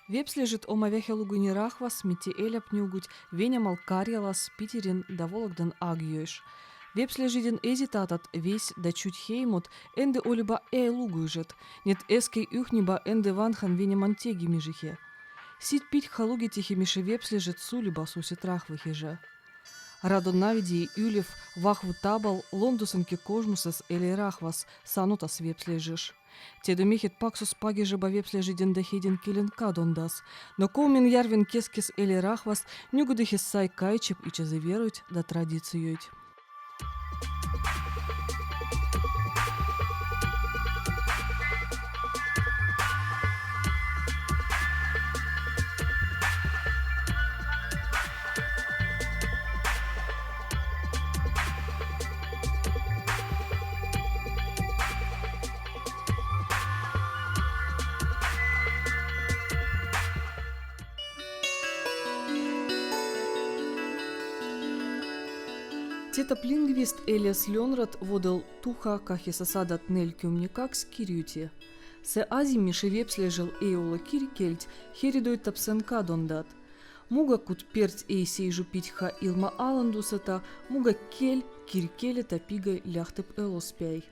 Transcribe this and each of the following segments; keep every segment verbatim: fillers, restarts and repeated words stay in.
Вепслежыд омавехелугыни рахвас, митти эляб нюгуть Венемал Карьялас, Питерин да Вологдан Агьёйш. Вепслежыдин эзитатат, весь да чуть хеймуд, энды олибаэ лугуйжет, нет эскей юхниба энды ванхан Венеман теги мижихе. Сид питьха лугитихи, мише вепслежыд сулибас усит рахвахиже. Радонавидией ылев вахву табал, лондусинки кожмусас элей рахвас, санутас вепслежыш. Тедомехед паксус пагижеба вепслежыдин да хедин келин кадондас. Но Комиин ярвен кескис элей рахвас нюгыдыхис сай кайчеб ичазы веруйт да традициюйт. Тетаб лингвист Элиас Лёнрат водел туха кахиса садат нелькюмне какс кирюти. Сэ азим, мише вепслежел эй ола кир кельт, херидуйтаб сэн кадондат. Муга куд перть эй сейжу питьха илма аландусата, муга кель кир келета пигай ляхтыб элос пяй.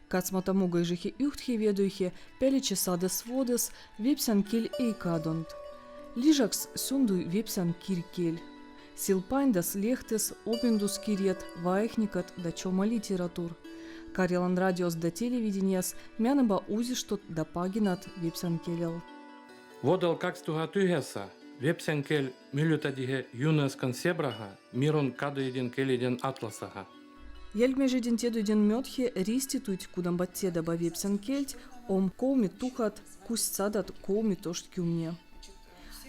Кацмата мугайжихе юхтхе ведуйхе, пяличе садас водас вепсян кель эй кадонд. Лижакс сюндуй вепсян кир кель. Сил паньдас лехтэс, опиндус кирьет, ваихникат да чома литератур. Карьялан радиос да телевидениес мяны ба узиштот да пагинат вепсян келел. Водел кaks tuhat üheksa вепсян кель мылютадихе ЮНЕСКО-н себраһа мирун кадыдин келидин атласаһа. Яльмажидин тедуйдин мёдхе риституйт, кудан ба тедаба вепсян кельт, ом колме тухат кусь садат колме тошт кюмне.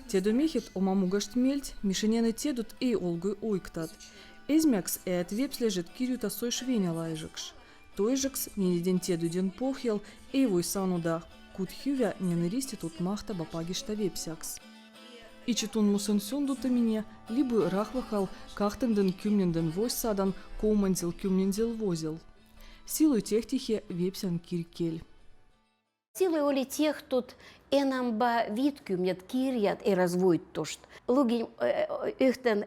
Тедомехед ома мугашт мельт, мише ненэ тедут эй олгой ойктат. Эзмякс эд вепслежет кирюта сойш веня лайжекш. Тойжекс ненэдин тедуйдин похьял эй вой сануда, куд хювя ненэ риститут махтаба пагишта вепсякс. Ичи тунмусэн сюндутымине либы рахвахал кахтындын кымнендэн восьсадан ковмандзэл кымнендзэл возел. Силой техтихе вепсян кир кель. Силой оли техтут энам ба вит кымнед кирьяд эраз войтошт. Лугинь, э, э, юхтэн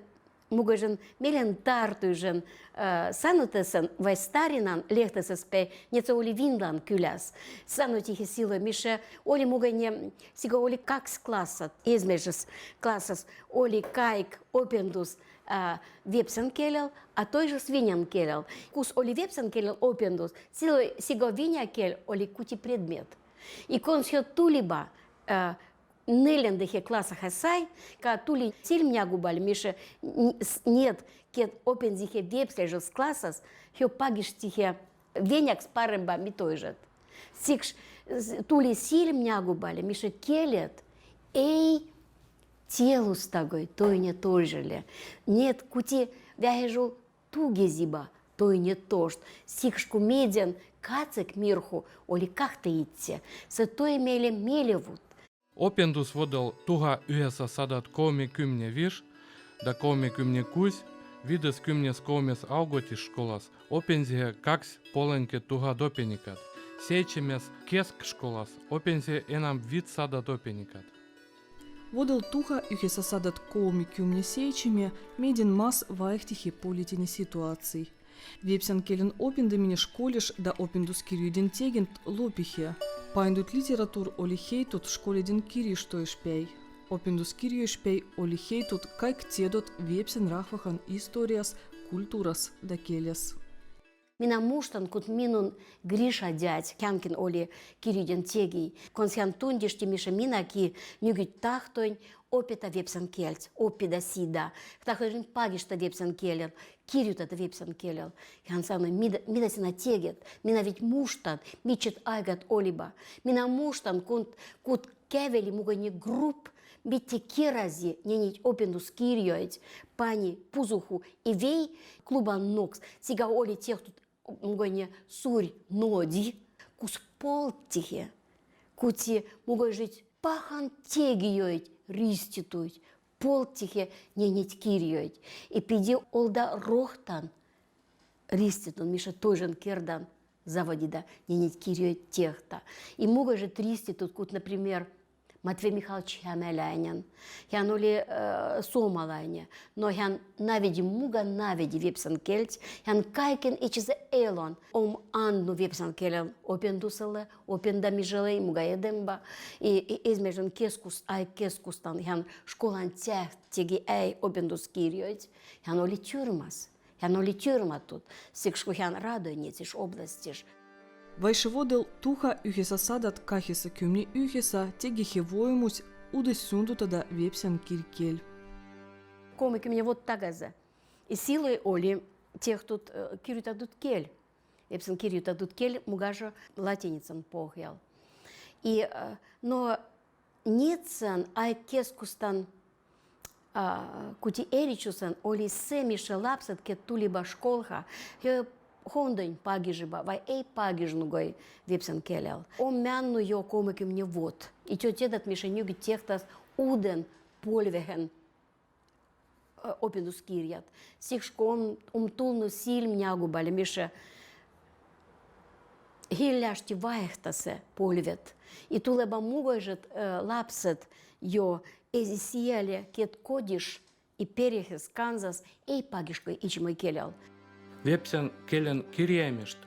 мугажен мелен тартужен, э, санутэсэн вай старинан лехтэсэс пе, нецэ оли Винлан кюляс. Санутихе силой, мише оли мугане, сига оли какс классат, эзмежес классас оли кайк опендус, а, вепсян келел, а тойжес венян келел. Кус оли вепсян келел опендус, силой сига веня кель оли кути предмет. И кон сё тулиба, а, нелендихе классаха сай, ка тули сильмнягубаль, мише н-, с-, нед, кед опендихе вепслежес классас, сё пагиштихе венякс паремба ми тойжед. Сикш, с-, тули сильмнягубаль, мише келед эй телустагой тойне тойжеле. Нед, кути вяхежу тугезиба тойне тошт. Сикш ку меден кацек мирху оли кахтэ итсе. Сэ той меле мелевут. Опендус водел туха юхесас садат ковмикюмне виш да ковмикюмне кусь, видэс кюмнес ковмес авготиш школас опендихе какс полэн кед туха опеникат. Сейчемес кескшколас опендихе энам вит садат опеникат. Водел туха юхесас садат ковмикюмне сейчеме меден мас ваихтихе политине ситуаций. Вепсян келен опендэминэ школеш да опендус кирюйдин тегинт лопихе. Паньдут литератур оли хейтут школедин кирюйш тойш пяй. Опендус кирюйш пяй оли хейтут кайк тедот вепсян рахвахан историяс, культурас да келес. Мина муштан, куд минун Гриша дядь Хянкин оли кирюйдин тегий. Кон сян тундишти, мише мина ки нюгыд тахтонь опита вепсян кельт, опида сида. Тахтонь пагишта вепсян келел, кирюта вепсян келел. Хян саной, мида, мида сина тегет, мина ведь муштан, мичет айгад олиба. Мина муштан, куд, куд кевели мугани груп, битти керази ненить опендус кирюйт, пани пузуху и вей клубан нокс, сига оли техтут мугани сурь ноди, кус полттихе, кути мугай жить пахан тегиёйт риституйт, полттихе ненить кирюйт. И пиди олда рохтан риститун, мише тойжен кердан заводида ненить кирюйт техта. И мугай жить риститут, кут, например, Matvei Mihailovitš Hämäläinen. Hän oli, eh, suomalainen. No hän navedi, muka navedi vepsän kielt. Hän kaiken iksisin elon om andnu vepsän kielen opendusele, opendamisele, muka edembä. I, i ensimäsen keskus-, ai keskustan hän školan teht tegi ai openduskirjoid. Hän oli türmas. Hän oli türmätut, seks ku hän radoi Netsiš oblastis. Vaikše vuodel tuha üheksäsadat kaheksankymmeni üheksän tegi he voimus uudis sündütada vepsän kirjkiel. Kolmekümne vuotta tagasi. I silloin oli tehtut, eh, kirjutatut kiel. Vepsän kirjutatut kiel mugažo latinitsan pohjal. I, eh, no, Netsiin ai keskustan, a, kuti eritšusen oli se, miše lapsed, ked tuliba školha, he hondo in pagižiba vai ei pagižnugoi vepsän kielel. Om mennu jo kolmekümne vuot. I tio tedat, miše nüügid tehtas uuden polvehen, e, openduskirjat. Seks ku om, om tulnu silmnjaguballe, miše hiljašti vaihtase polvet. I tuleba mugaižet, e, lapsed jo ezisiali, ked kodiš i perehis kanzas ei pagiškoi ičimai kielel. Vepsän kielen kirjaimist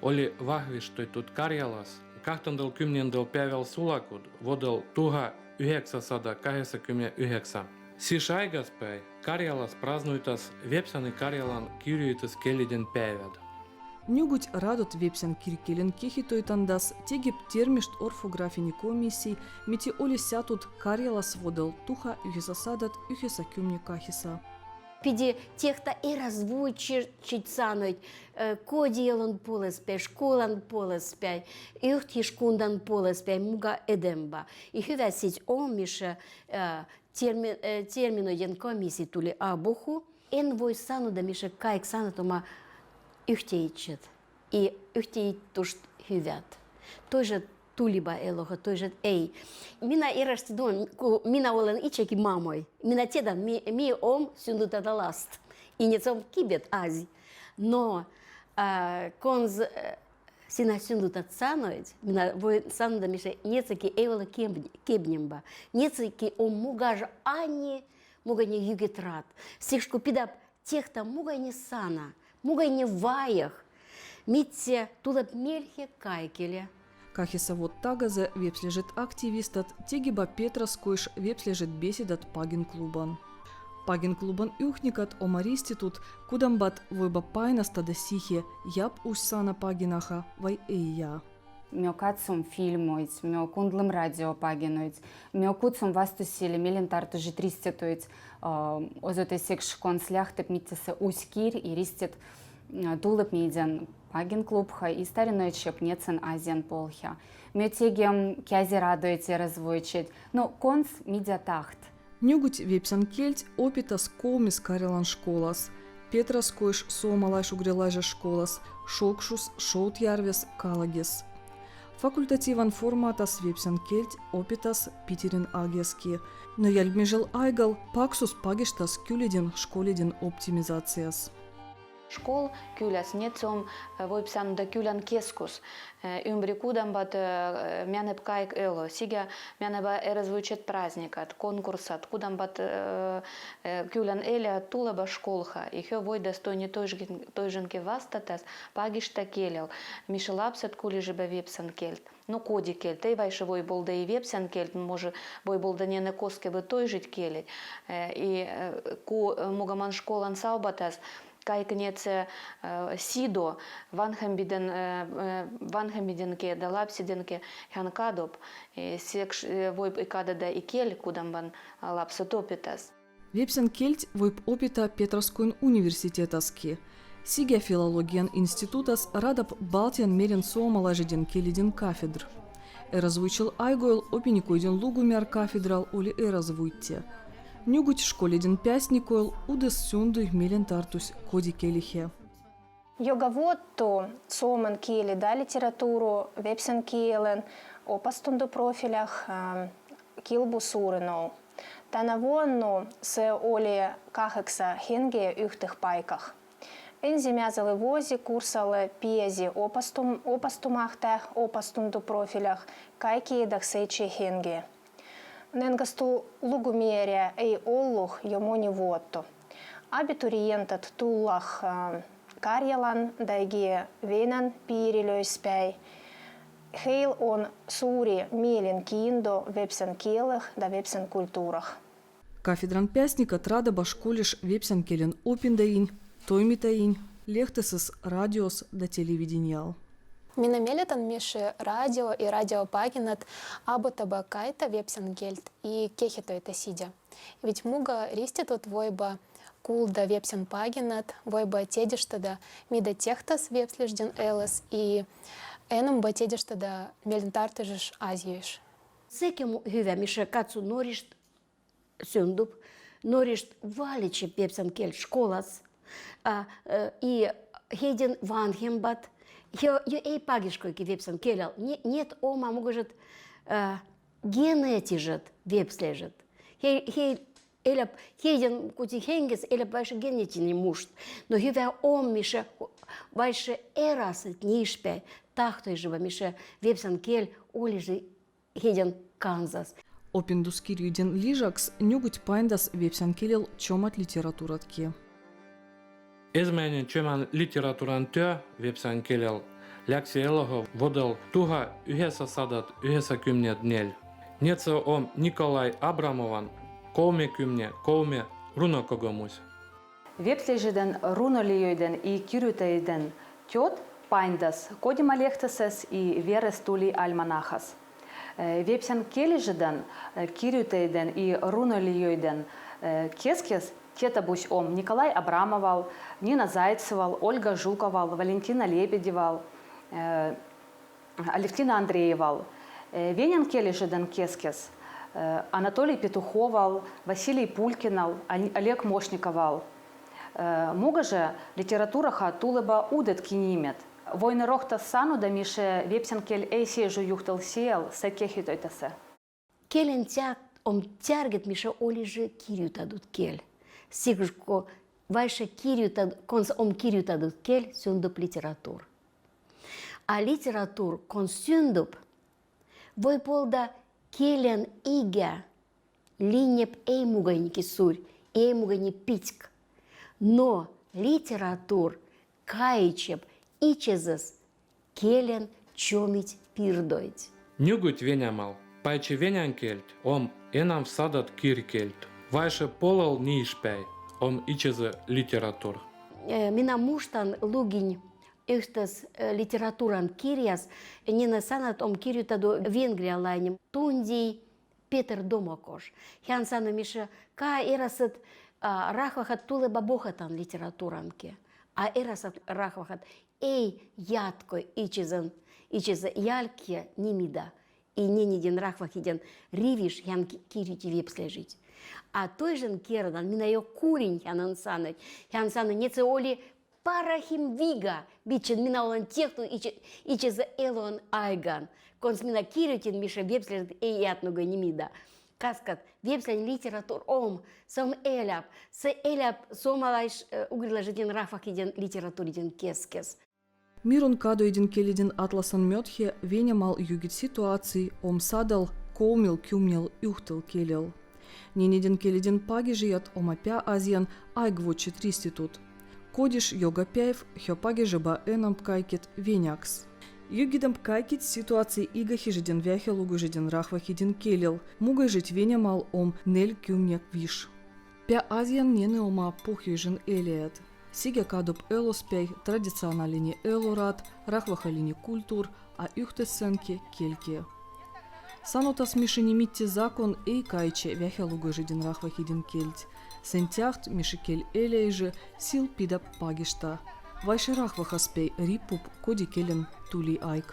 oli vahvistatud Karjalas kahtandal kümnendal päeväl sulakut vuodel tuha üheksäsada kaheksankymmentä üheksan. Sišaigāspäi Karjalas praznuitas vepsän i karjalan kirjutuskeelidin päeväd. Nüügid radot vepsän kirjkielen kehitüitandas tegip termist orfograafini komisii, midi oli seatud Karjalas vuodel tuha üheksäsadat üheksänkymmentä kaheksa. Pidi tehta eräsvuitšit sanaid, e, kodielon poolespäi, školan poolespäi, ühteškunnan poolespäi, muga edembä. I hüvä sit om, miše, e, termi-, e, terminoidin komisii tuli abuhu. En voi sanoda, miše kaik sanat oma ühteičet. I ühteitust hüvät. Toiset tuliba elohe, toiset ei. Minä erästi duon, ku minä olen itsekin mamoi. Minä tiedan, mi-, mi om sündütada last. I Netsiin om kibet azi. No, a, kon s-, e, sinä sündütät sanaid, minä voin sanoda, miše Netsikin ei ole keb-, kebnembä. Netsikin om mugaža ani, mugaine jüket rad. Seks ku pidäp tehta mugaine sana, mugaine vaieh, midse tulep mielhe kaikele. Kaheksa vuot tagasi vepsležet aktivistat tegiba Petraskoiš vepsležet besedat Pagin kluban. Pagin kluban ühnikad oma ristitud, kudambat voiba painastada sihe, jääp uus sana paginaha vai ei jää. Meo katsum filmoid, meo kundlum radio paginoid, meo kutsum vastusele melin tartužit ristituid, a, ozot eseks kon sliahtep mitase uus kir i ristit, a, tulep miidän Pagin klubha i starinoid šep Netsiin azian polhja. Meo tegem keaziradoid eräsvuitšit, no, kon s-, mida taht. Nüügid vepsän keelt opitas kolmis Karjalan školas: Petraskoiš, Soomalaš-ugrilažas školas, Šokšus, Šoutjärves, Kalagis. Fakultatiivan formaatas vepsän keelt opitas Piterin Agiaski. No jälgmižel aigal paksus pagištas külidin školidin optimizacias. Škol küläs, Netsi om, e, voip sanada, külän keskus. E, ümbri kudambat, e, meaneb kaik elo, siga meaneba eräsvuitšet praznikad, konkurssad, kudambat, e, e, külän elijad tuleba školha, i hüvä voidas toini toižinke vastatas, pagista keelel, miše lapsed kuližiba vepsän keelt. No kodi keelt, ei vaikše voibolda i vepsän keelt, može, voibolda nene koskevät toižit keelid. E, i, e, ku, e, muga man školan saubatas, kaik Netsi, e, sido vanhembiden, e, e, vanhembiden ke da lapsiden ke, hän kadop, e, seks, e, voip i kadada i keel, kudamban, e, lapsed opitas. Vepsän keelt voip opita Petraskoin universitetaski. Siga filologian institutas radap Baltian meren soomalažidin keelidin kafedra. Eräsvuitšil aigoil opinikuidin lugumiär kafedral oli eräsvuittia. Nüügid školidin peasnikuil uudis sündü melin tartus kodi keelihe. Joga vuottu suomen kieli ja literaturu vepsän kielen opastundu profiilah, ähm, kilbu suurenol. Tänä vuonna se oli kaheksa hengeä ühtih paikah. Ensimmäiselle vuosikursalle piasi opastum-, opastumahta opastundu profiilah kaikki idahseitši hengeä. Nengastu lugumiereä ei ollu jo moni vuotto. Abiturientat tullah, eh, Karjalan daigi Venän piirilöis päi. Heil on suuri mielenkindo vepsän kielah da vepsän kulturah. Kafedran peasnikat radaba školiš vepsän keelen opindajiin, toimitajiin, lehtasas, radios da televidenial. Mina meletän, miše radio ja radiopaginat abutaba kaita vepsän keelt ja kehitüitä side. Vit muga ristitut voiba kulda vepsän paginat, voiba tedištada, mida tehtas vepsležden elas, ja enamba tedištada mielentartoižiš azjaiš. Seki mu-, hüvä, miše katsu norist sündüb, norist valiččeb vepsän keelt školas, a, e, i heidän vanhembat, he, he ei pagiškojki vepsän keelel, ni-, neet oma mugažet, e, genetižet vepsležet. He, he eläb, heidän kuti henges eläb vaikše genetinen mušt. No hüvä om, miše vaikše erasat niišpeä tahtoižiba, miše vepsän keel oliži heidän kansas. Opinduskirjuiden ližaks nügyt paindas vepsän keelel čomat literatuuratki. Esmäinen čöman literatuuran tö vepsän keelel läksi eloho vuodel tuha üheksäsadat üheksänkymned nel. Neetsä om Nikolai Abramovan kolmekümne kolme runokogomus. Vepsležiden, runolijoiden i kirjutajiden tööd paindas Kodima lehtasas i Veres tuli almanahas. E, vepsänkeeližiden, e, kirjutajiden i runolijoiden, e, keskes tetabus om Nikolai Abramoval, Nina Zaitseval, Olga Žukoval, Valentina Lebedeval, e, Alevtina Andreeval, e, venänkeeližiden keskes, e, Anatolij Petuhoval, Vasiliij Pulkinal, An-, Oleg Mošnikoval. E, mugaže literatuuraha tuleba uudetki nimed. Voin rohtas sanuda, miše vepsän keel ei seižu juhtal sial, se kehitüitasä. Keelen teat-, om tärget, miše oliži kirjutadut keel. Siksi go vaikše kirjutad-, kons om kirjutadut keel, sündüb literatuur. A literatuur, kons sündüb, voib olda keelen igä linneb ei muga ni suur, ei muga ni pitk. No literatuur kaitseb ičezas keelen čomit piirdoid. Nügyt Venemaal, paitsi venän keelt, om enam sadat kiirkeelt. Vaikše poolal niišpeä om ičezä literatuur. E, mina muštan lugin ühtes, e, literatuuran kirjas, nien sanat om kirjutadu vengrialainen tundii Peter Domokoš. Hän sanoi, miše, ka erasat, a, rahvahat tuleba bohatan literatuuranki. A erasat rahvahat ei jatko ičezän, ičezä jälkkä ni mida. I neniden rahvahiden riviš hän ki-, kirjuti vepsležit. A toižan kerran mina jo kuulin hännän sanoit. Hän sanoi, et see oli parahim viga, mickä mina olen tehtü ič-, ičezä elon aigan. Kons mina kirjutin, miše vepsležit ei jatko ni mida. Kas kat, vepslän literatuur om, see om eläb, see eläb soomalaš-, e, ugrilažiden rahvahiden literatuuriden keskes. Mirun kadoidin keelidin atlasan mööthe Venemaal jügüt situaatsii om sadal kolmel kümnel ühtel keelel. Neniden keelidin pagižijat oma peaasian aigvuččat ristitut. Kodiš jogapäiv hö pagižaba enamb kaiket venjaks. Jügidamb kaikit situaatsii igahižiden vähälugõžiden rahvahiden keelel, mugažit Venemaal om nel kümnel viis. Peaasian neni oma pohjoisin eläjät. Sigä kadob elospäi, traditsionaalne elorad, rahvahalline kultuur, a ühtesänke keelke. Sanotas, miše ni mitti zakon ei kaitše vähälugõžiden rahvahiden keelt. Sen teaht, miše keel eläiži, sil pidab pagista. Vaikše rahvahas päi riipup, kodi keelen tuli aig.